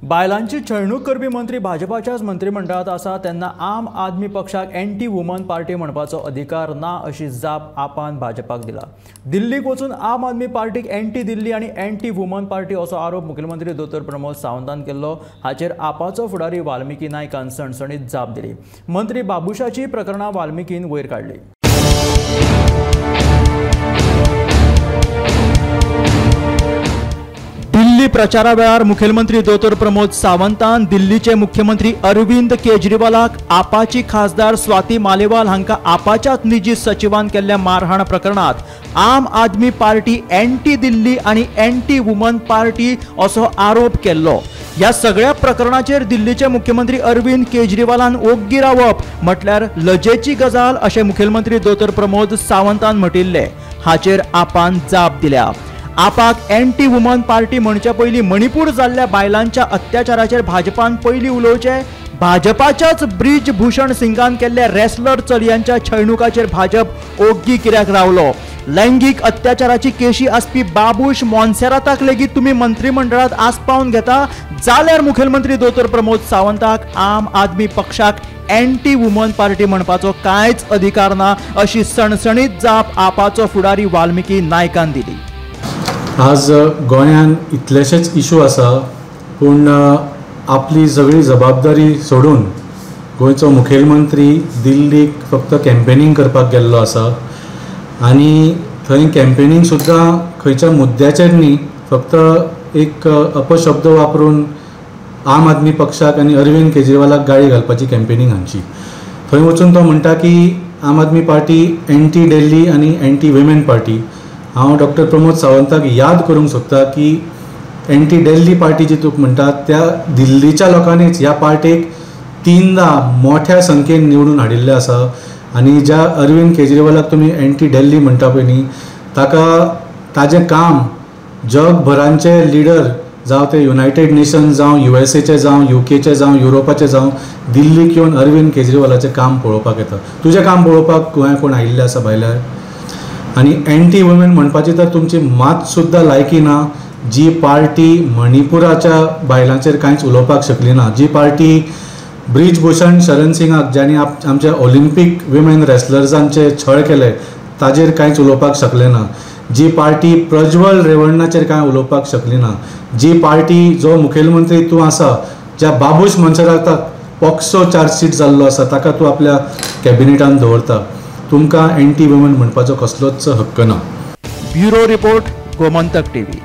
बायलांची छळणूक करपी मंत्री भाजपाच्याच मंत्रिमंडळात आसा तेन्ना आम आदमी पक्षाक एंटी वुमन पार्टी म्हणपाचो अधिकार ना अशी जाप आपान भाजपाक दिला। दिल्लीक वचून आम आदमी पार्टीक एंटी दिल्ली आनी एंटी वुमन पार्टी असो आरोप मुख्यमंत्री दोतोर प्रमोद सावंतान केल्लो। हाचेर आपाचो फुडारी वाल्मिकी नायकान सणसणीत जाप दिली। मंत्री बाबुशाची प्रकरणां वाल्मिकीन वयर काडली। दिल्ली प्रचारा वेळार मुखेलमंत्री दोतोर प्रमोद सावंतान दिल्लीचे मुख्यमंत्री अरविंद केजरीवालाक आपाची खासदार स्वाती मालेवाल हांकां आपाच्याच निजी सचिवान केल्ल्या मारहाण प्रकरणात आम आदमी पार्टी एंटी दिल्ली आनी एंटी वुमन पार्टी असो आरोप केल्लो। ह्या सगळ्या प्रकरणाचेर दिल्लीचे मुख्यमंत्री अरविंद केजरीवालान ओग्गी रावप म्हटल्यार लजेची गजाल अशें मुखेलमंत्री दोतोर प्रमोद सावंतान म्हटिल्लें। हाचेर आपान जाप दिल्या। आपाक एंटी वुमन पार्टी म्हणचे पयलीं मणिपूर जाल्ल्या बायलांच्या अत्याचाराचेर भाजपान पयलीं उलोवचें। भाजपाच्याच ब्रिज भूषण सिंगान केल्ल्या रेसलर चलयांच्या छळणुकाचेर भाजप ओग्गी कित्याक रावलो? लैंगीक अत्याचाराची केशी आसपी बाबूश मोन्सेराताक लेगीत तुमी मंत्रिमंडळात आसपावन घेता जाल्यार मुखेलमंत्री दोतोर प्रमोद सावंताक आम आदमी पक्षाक एंटी वुमन पार्टी म्हणपाचो कांयच अधिकार ना अशी सणसणीत जाप आपाचो फुडारी वाल्मिकी नायकान दिली। आज गोंयान इतलेशेच इशू आसा पूण आपली सगळी जबाबदारी सोडून गोंयचो मुखेलमंत्री दिल्लीक फक्त कॅम्पेनींग करपाक गेल्लो आसा आनी थंय कॅम्पेनींग सुद्दां खंयच्या मुद्द्याचेर न्ही, फक्त एक अपशब्द वापरून आम आदमी पक्षाक आनी अरविंद केजरीवालाक गाळी घालपाची कॅम्पेनींग हांची। थंय वचून तो म्हणटा की आम आदमी पार्टी एंटी दिल्ली आनी एंटी विमेन पार्टी। हांव डॉक्टर प्रमोद सावंताक याद करूंक सोदता की एंटी दिल्ली पार्टी जी तुका म्हणटा त्या दिल्लीच्या लोकांनीच ह्या पार्टीक 3दा मोठ्या संख्येन निवडून हाडिल्लें आसा आनी ज्या अरविंद केजरीवालाक तुमी एंटी दिल्ली म्हणटा पळय न्ही, ताका ताजें काम जगभरांचे लिडर जावं ते युनायटेड नेशन्स जावं युएसएचे जावं युकेचे जावं युरोपाचे जावं दिल्लीक येवन अरविंद केजरीवालाचें काम पळोवपाक येता। तुजें काम पळोवपाक गोंयांत कोण आयिल्लें आसा भायल्यार? आनी एंटी वुमेन म्हणपाची तर तुमची मात सुद्दां लायकी ना। जी पार्टी मणिपुराच्या बायलांचेर कांयच उलोवपाक शकली ना, जी पार्टी ब्रिजभूषण शरण सिंगाक ज्यांनी आमच्या ऑलिम्पीक विमेन रेसलर्सांचे छळ केले ताजेर कांयच उलोवपाक शकले ना, जी पार्टी प्रज्वल रेवण्णाचेर कांय उलोवपाक शकली ना, जी पार्टी जो मुखेलमंत्री तूं आसा ज्या बाबूश मनसराताक पॉक्सो चार्जशीट जाल्लो आसा ताका तूं आपल्या कॅबिनेटान दवरता, तुमकां एंटी वुमन म्हणपाचो कसलोच हक्क ना। Bureau report, Gomantak TV.